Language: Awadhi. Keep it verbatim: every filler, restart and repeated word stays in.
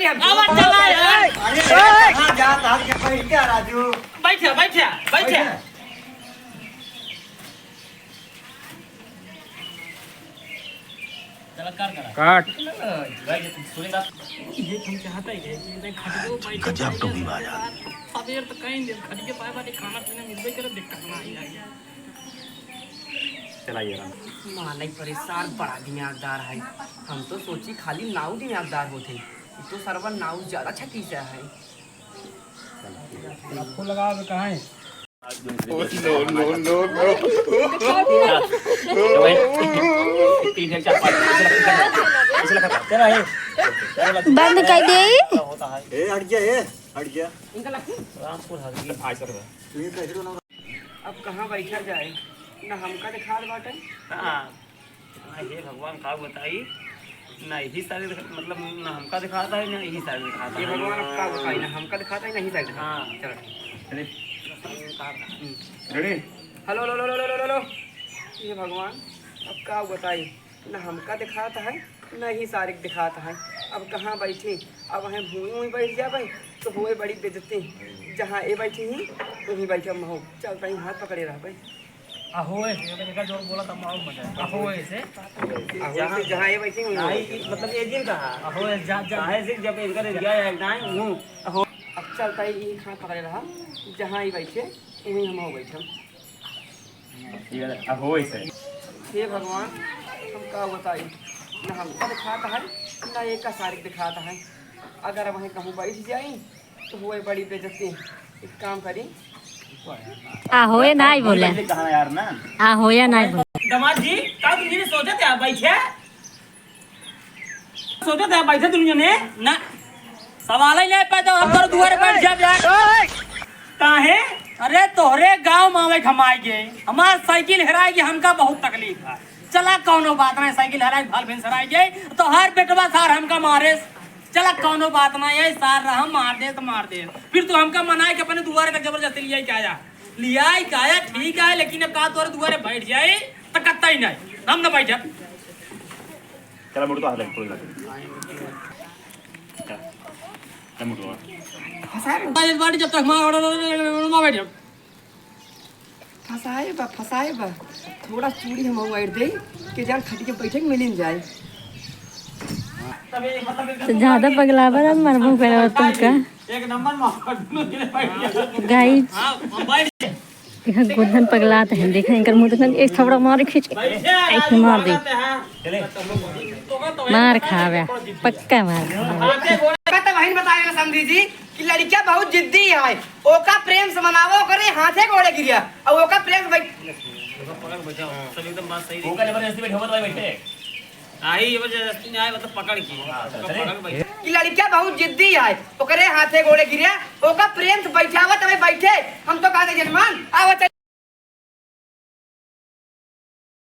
आवाज चला यार। अरे, कहाँ जात हाथ के बैठ जा, राजू। बैठ जा, बैठ जा, बैठ जा। बैठ जा। चला, काट करा। काट। भाई, सुनी बात। ये हम चाहते हैं कि इधर खटियो पाई गजब टोपी बाज। सवेर तो कहीं दिन खटियो पाए बाटे, खाना पीना मिलबे करे, दिक्कत ना आई जाए। चलाइए आराम। मालिक परेशान, बड़ा दिमागदार है। हम तो सोची खाली नाऊ दिमागदार होते, ये तो सरवा नाऊ ज्यादा छतीसा है। आपको लगा के कहाँ है? बंद कर दे। ए, हट गया, ए, हट गया। अब कहाँ बैठा जाए? ना हमका दिखात बाटे। हाँ। हाँ, हे भगवान, का बताई, ना यही सारे देख-, मतलब, ना हमका दिखाता है, ना यही सारे दिखाता है। हे भगवान, अब का बताई, ना हमका दिखाता है, ना यही सारे दिखाता है। हाँ। चलो, ठीक। अरे। हम्म। Ready? Hello, hello, hello। हे भगवान, अब का बताई, ना हमका दिखाता है, ना यही सारे दिखाता है। अब कहाँ बैठी? अब वहीं भूमि में बैठ जाबे, तो होए बड़ी बेइज्जती। जहाँ ये बैठी ही, वहीं बैठे हम हो। चलता ही हाथ पकड़े रहबे। अहोए, इनका जोर बोला तब और मजा आए। अहोए से। अहोए से जहाँ ये बैठी हुई नहीं, हो। कि मतलब ये दिन कहा। अहोए, जा, जा। काहे से जब इनका area है, ना, हूँ। अहो। अब चलता ही ये खाना पकड़े रहा, जहाँ ये बैठे, वहीं हम हो बैठे। ये अहोए से। हे भगवान, हम का बताई, ना हमका दिखाता है, ना ये का सारिक दिखाता है। अगर वहीं कहूँ बैठ जाई, तो हुए बड़ी बेइज्जती। एक काम करी। आ होए नाई बोले। कहाँ यार ना? आ होए नाई बोले। दामाद जी, का तुम ये सोचत है बैठे? सोचत है बैठे तुम जने? ना। सवाल ही नहीं पैदा, हम तोर दुआरे बैठ जाब यार। काहे? अरे तोहरे गाँव में आवे हम आए गए, हमार साइकिल हेराए गई, हमका बहुत तकलीफ है। चला कौनो बात नहीं, साइकिल हेराए, भाल भिनसराए गए, तो हर बेटवा सार हमका मारे। चला, कौनो बात ना है, सार रहा, मार दे तो मार दे। फिर तू हमका मनाए के अपने दुआरे तक जबरदस्ती लियाई के आया, लियाई के आया, ठीक है, लेकिन अब का तोरे दुआरे बैठ जाए, तो कत्ता ही नहीं, हम ना बैठब। चला, मुड़ तो हाथ लग, कोई बात नहीं। चला, चला, मुड़ तो। फंसाए बा। बाटी जब तक मार, मार बैठ जाओ। फंसाए बा, फंसाए बा। थोड़ा चूड़ी हम और दे के जान खटिया बैठे के मिलिन जाए। तो ज्यादा पगलावा ना मरबो करवा तुमका। एक नंबर में। गाइस, यहाँ गोधन पगलात है, देखा इनकर मुंह देखा, एक थपड़ा मार खींच के, ऐसे मार दे। मार खावे, पक्का मार खावे। का तो बहिन बतावे ना समधी जी कि लड़किया बहुत जिद्दी है, ओका प्रेम से मनावो, ओकरे हाथे गोड़े गिरिया, और ओका प्रेम से बैठ- ओका जबरदस्ती बैठावत भाई बैठे। आई जबरदस्ती नहीं आए, मतलब पकड़ के। हाँ, तो चले। पकड़ के बैठे। कि लड़किया बहुत जिद्दी है, ओकरे हाथे गोड़े गिरिया, ओका प्रेम से बैठावत भाई बैठे। हम तो कहा जजमान, आवा चल।